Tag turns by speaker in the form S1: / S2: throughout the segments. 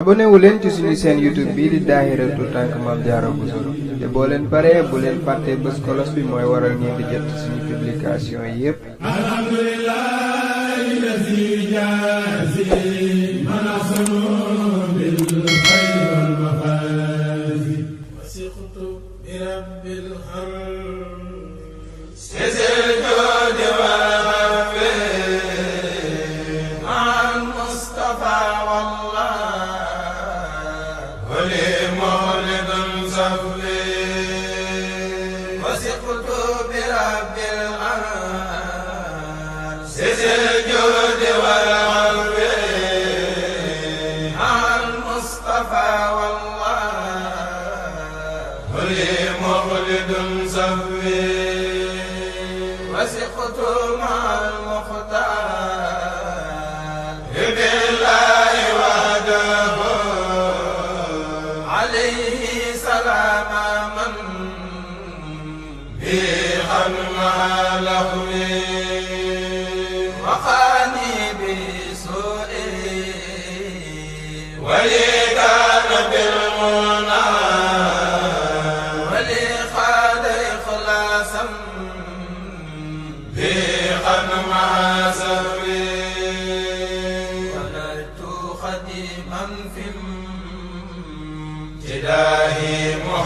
S1: abonné wu leen ci suñu chaîne YouTube bii di Dahiratoul Tank Mame Diarra Bousso te boo leen paree bu leen fàtte bës cloche bi mooy waral ngeen di jot suñu publication yi yépp. Alhamdulillahi lazi jazi man ahsanu bil khayri wal mafazi wasiqtu bi rabbil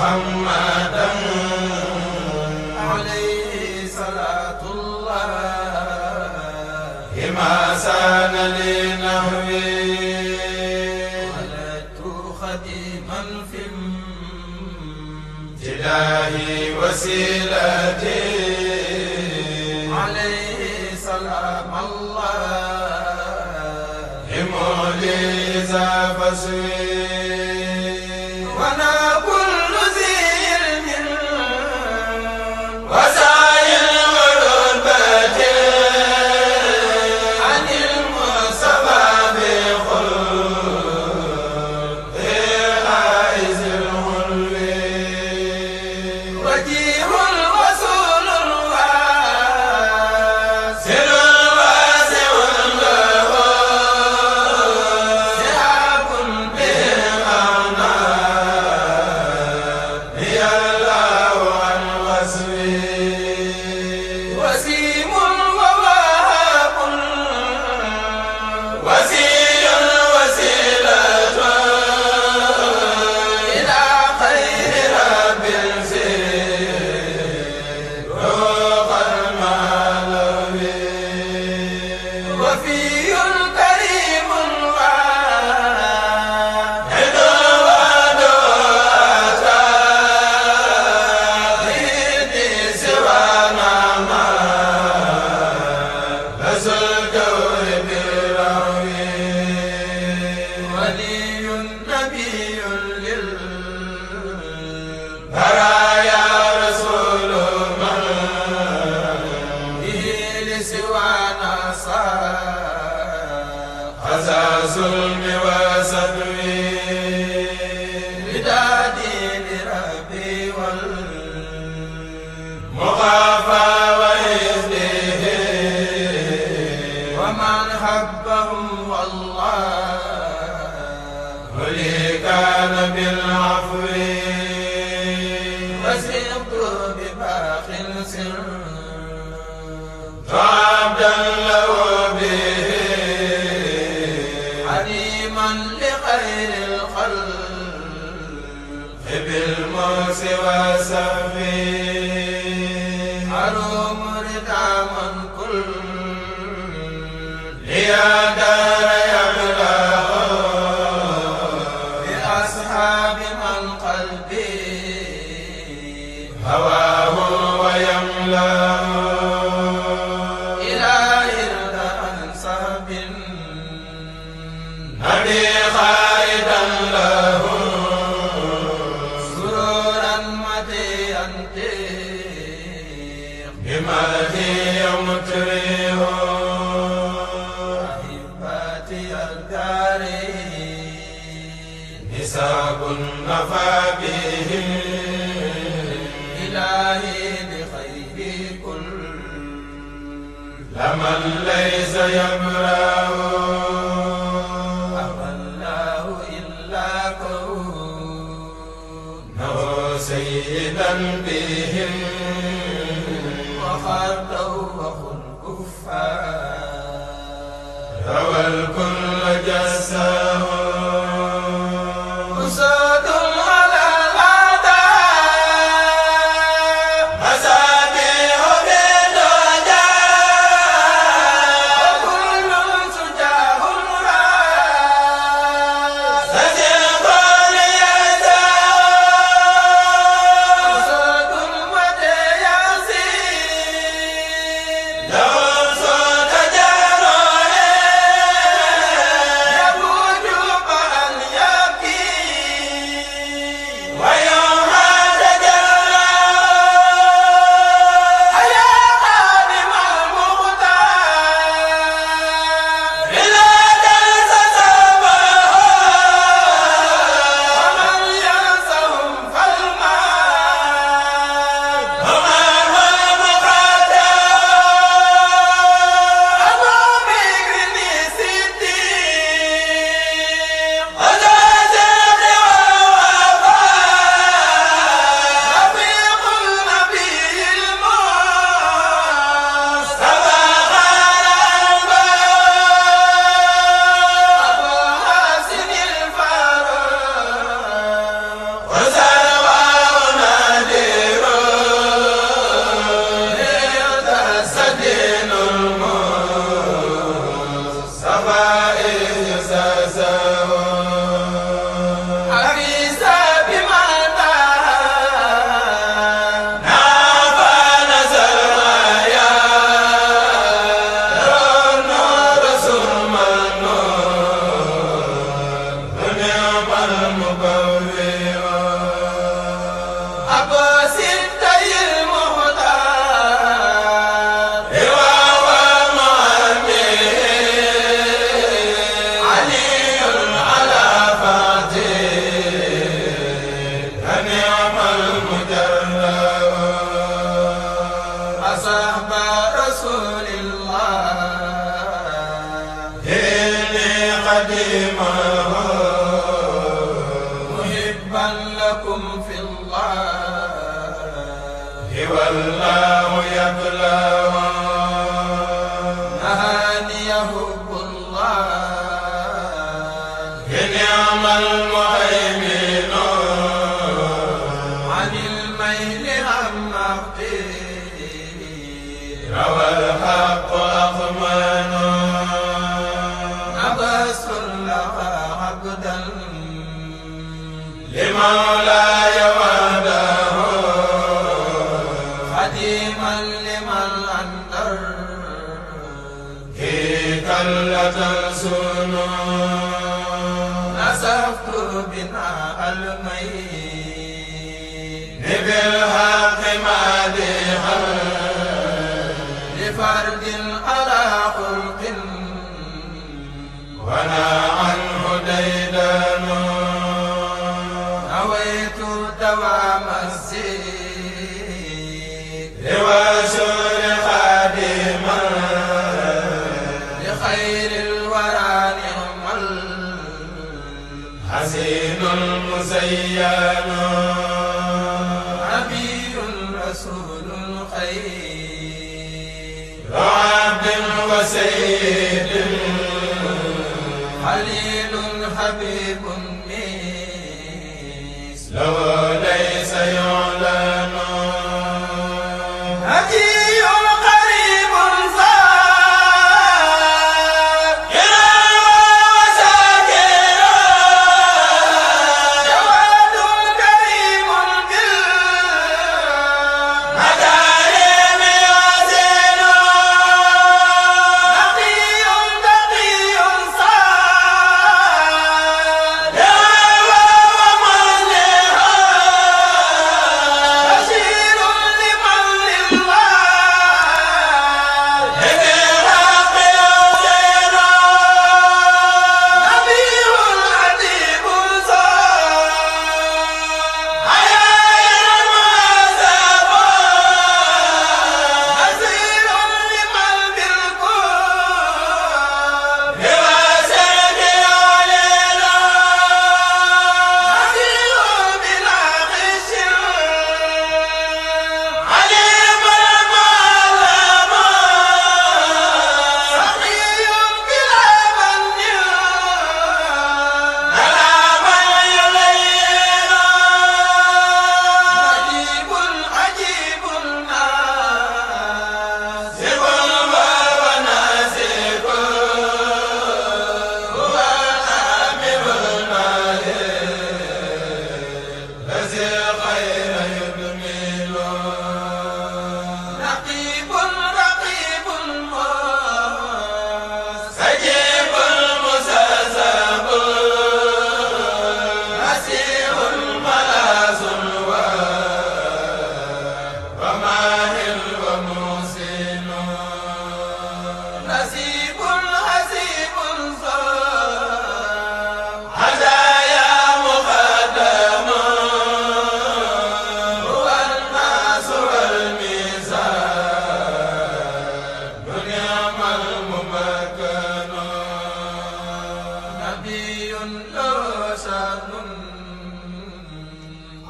S2: محمدا عليه صلاة الله ما سان لنهوي ولدت خديما في امتداه وسيلتي عليه سلام الله موليزا فسوي لمن ليس يمرأ أبى الله إلا بهم وخرتوا وخل كفار روى الكل جساه أسود على الأعداء مسابيح بالدجى وكل سجاه راس سجق ليزاه أسود وتياسين له صوت جرائه يبوج مع اليقين ويوم تجرى يا خادم المختار إلا جلس سباه ومن ينسهم فالمال وما هو مقاتل أبو بكر الصديق وزازق ووفاء رفيق النبي المصطفى خال الباب أبو حسن الفاروق وسرواه نادر سدين المصطفى إجساسه حفيظا بما نافى نزل يا النور ثم النور نعم المبوئ أبو ستي المختار رواه معمر علي على فاتح نعم المجرب أصحاب رسول الله إني قديمه محبا لكم في الله والله يبلغ نهاني حب الله نعم المهيمن عن الميل عن مقتي روى الحق أخمن أبس لها عبدا لمولاي وحده خديما لمن أنذر في كلة السنون نسفت بناء المين بالحق مادحا لفرد على خلق ونا عنه ديدان نويت دوام السير وسر خادما لخير الورى نعم الحسين المزين نبي رسول خير عبد وسيد خليل حبيب مثله ليس يعلن هدي قريب ذاكر وشاكر جواد كريم بالمكارم يحسن نقي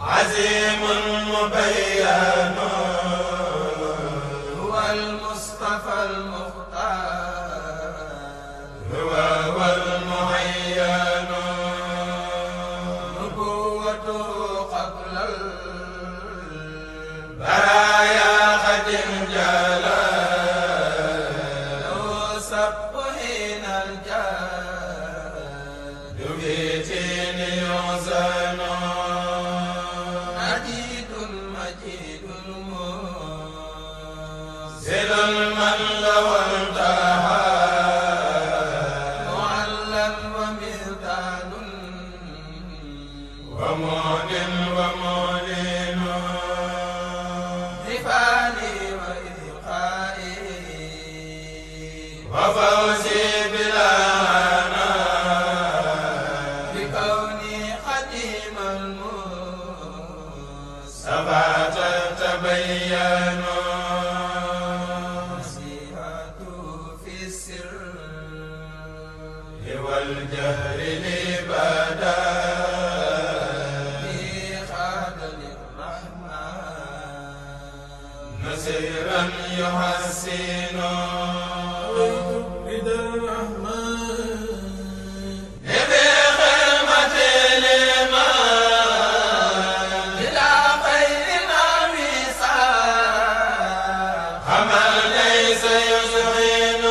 S2: عزيم مبين هو المصطفى المختار هو المعين نبوته قبل البرايا قد انجلت سب حين الجاد بيتين يحزن سل من لو انتهى معلا ومهدان ومعن ومعلن دفاني وإلقائي وفوزي بلا هنا بكوني خديم المصطفى تبين والجهر لبدا خاد للرحمن نسيرا يحسن رضا الرحمن بخدمة لما إلى خير وصال عمل ليس يشغل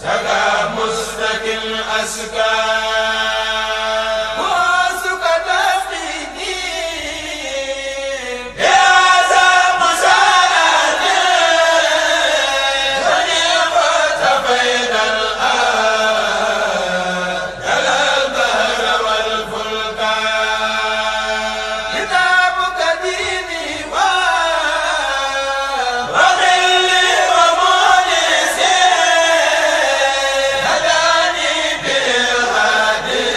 S2: سقى مستكن أسكان واسك تقيني يا ذا مسالة ونعمة بين الآن جل البحر والفلكان كتابك ديني وغلي ومونسي هداني بالهادي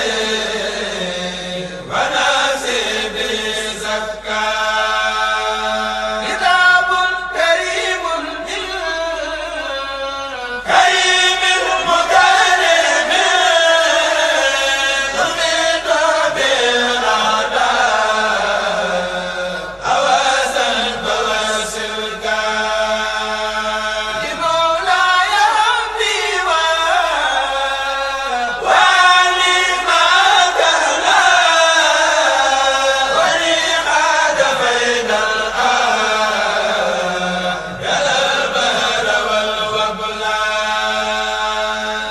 S2: وناسي بزكاة كتاب كريم كريم مكرم تميت بالأعداء أواسا فواسلك لمولاي حمدي وولي ما كان ولي حاد بين الآن جل البحر والوبلان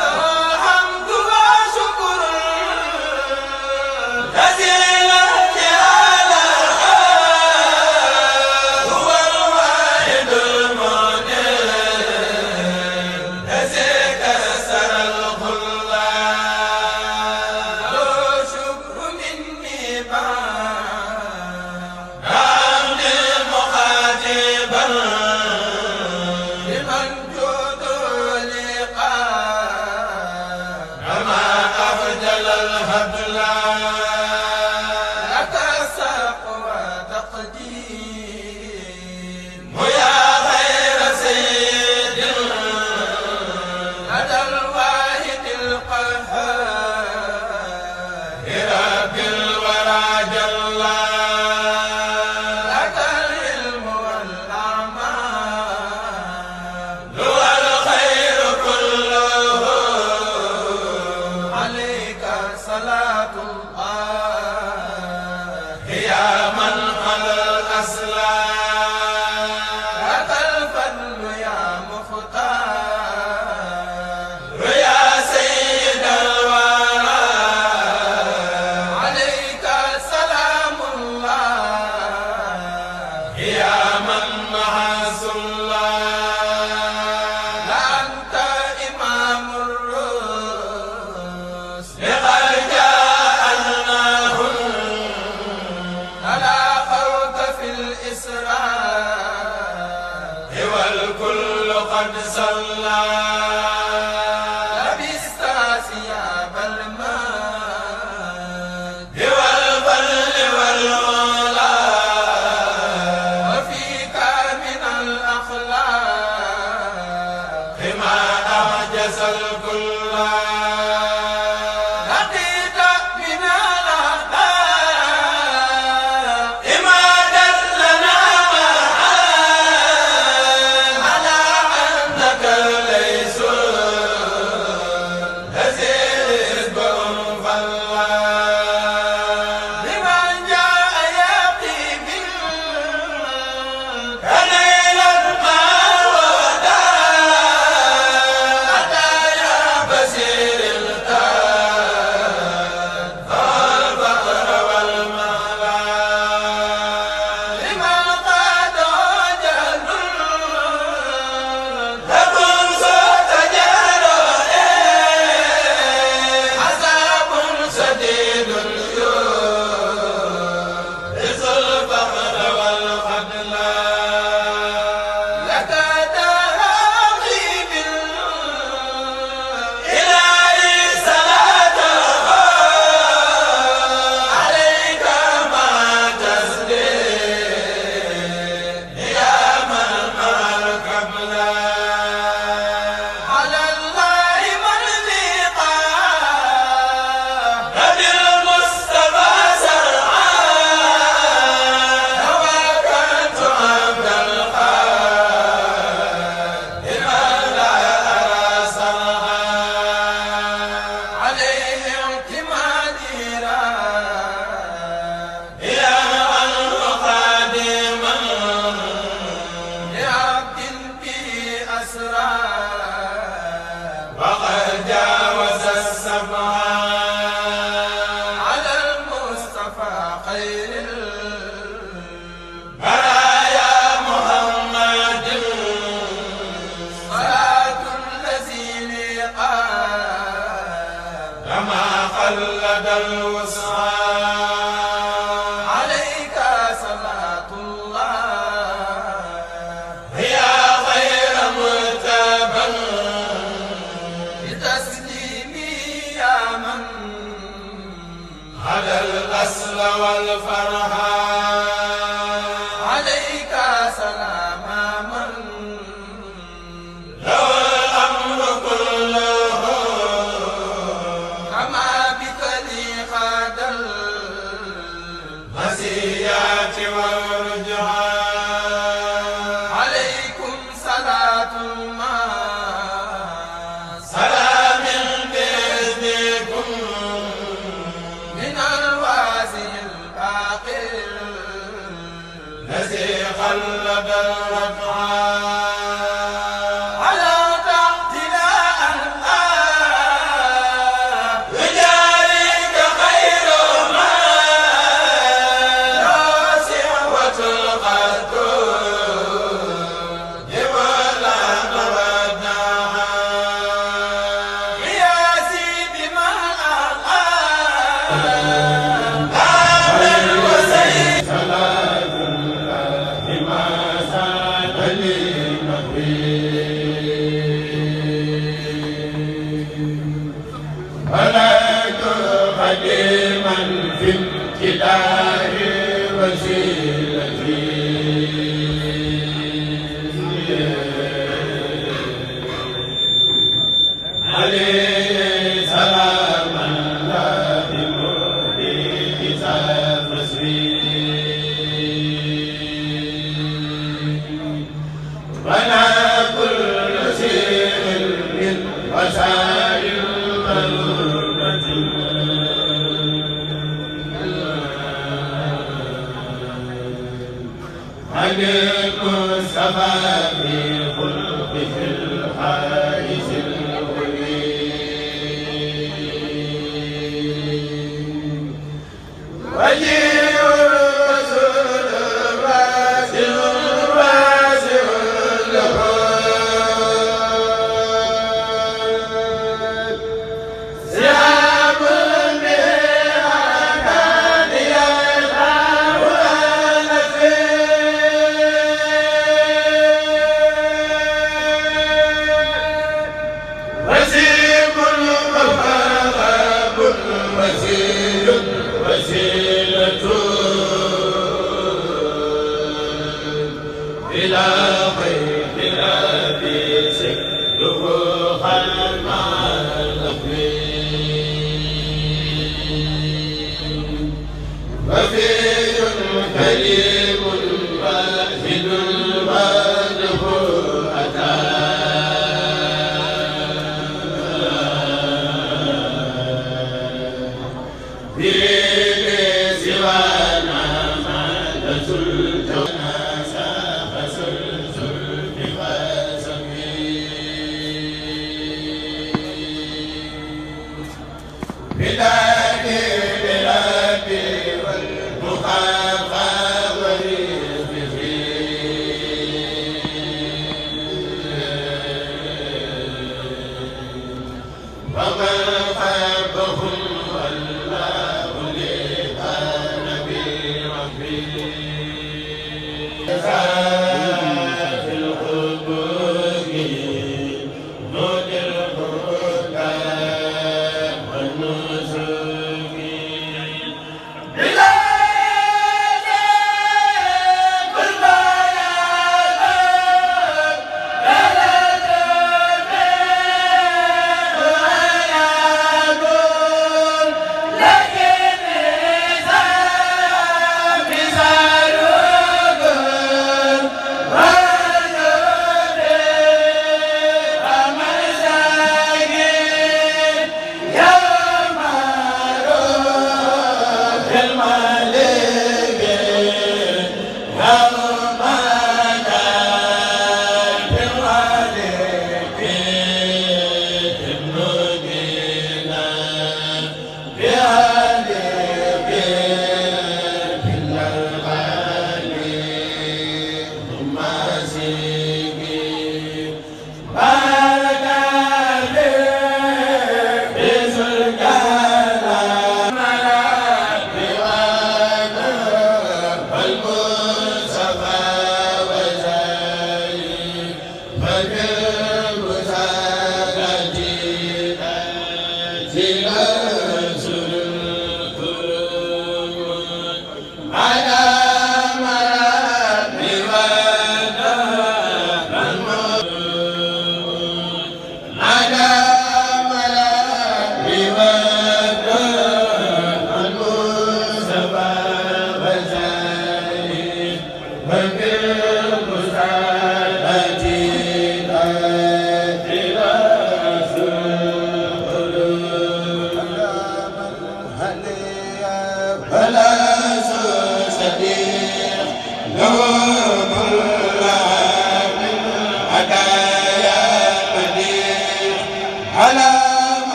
S2: له الحمد وشكر جزيلا على هو الواحد المعين الذي كسر الخلان له شكر مني بعد مخاطبا لمن جود لقاء كما أفجل الهبلان لك الساق وتقديم يا خير سيد لدى الواحد القهار رب الورى جلا لك العلم والأعمال هو الخير كله عليك صلاة الله يا من على الأسلام لك الفضل يا مختار يا سيد الورى خلد الوسعى عليك صلاة الله يا خير متابع بتسليمي يا من على الأصل والفرحة عليك سلام من له الأمر كله كما بك لي خاد المسيات والرجعان عليكم صلاة ما سلام بإذنكم من الواسع الباقي الذي خلد الرفعان على تعتنا الآن بجارك خير ما واسعة القدوم ولا مودعها يا سيدي ما قديما في ابتداء وسيلتي عليه سلام الله بمهدي كتاب وانا كل شيء من وسائل المصطفى في خلقه الحائز الولي وجيء الرسول الراسل الواسع له سياب المهران يلعب وسيم وفاغب وسيل وسيلة إلى خير الأبي سكره خلق الأخوين وفي كريم واحد بعده أتى سوانا ما لسلطنا ساخ سلسل بقاسمي بداك بربي والمخافى ورزقه ومن خافهم والله لكان بربي في الحقوق نور الهدى والنسك بلا كل ما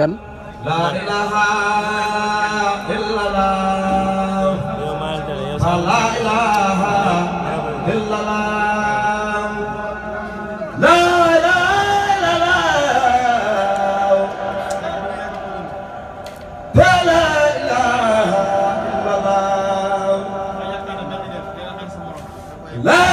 S1: kan
S3: la ilaha illallah la ilaha illallah la ilaha illallah la ilaha illallah la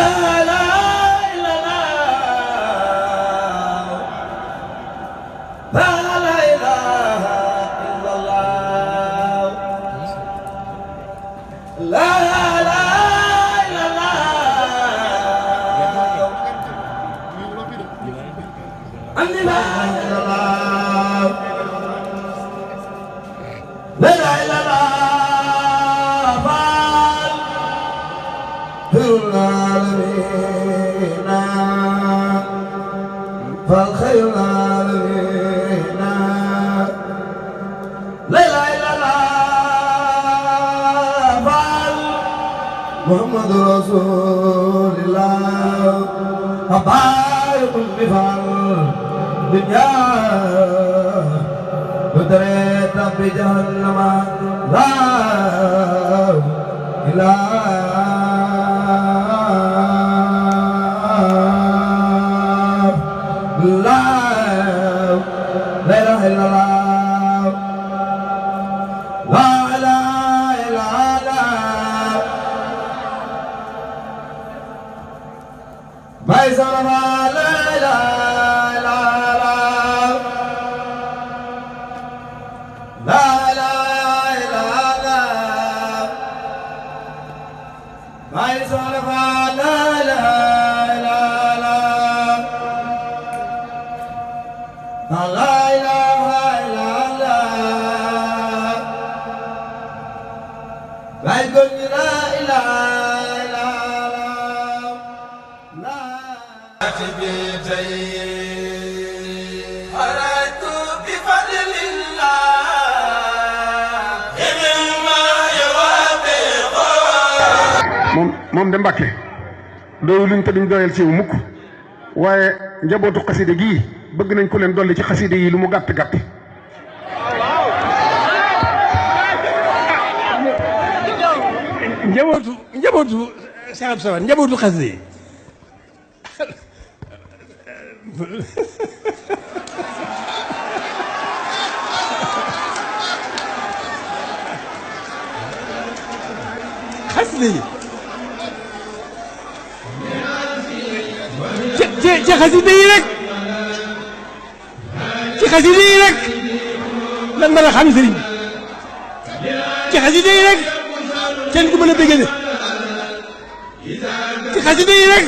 S3: محمد رسول الله حبايب بفعل دنيا بدرت بجهنم لا إله لا إله إلا الله moom de Mbàkke doyu luñ te duñ doyal siiw mukk waaye njabootu xaside gii bëgg nañ ko leen dolli ci xaside yi lu mu gàtt gàtt
S4: njabootu Cheikh Abdou Samad njabootu xasida yi xasida yi ci xasida yi rek ci xasida yi rek lan mën a xam sëriñ bi ci xasida yi rek kenn ku mën a bëggee ci xasida yi rek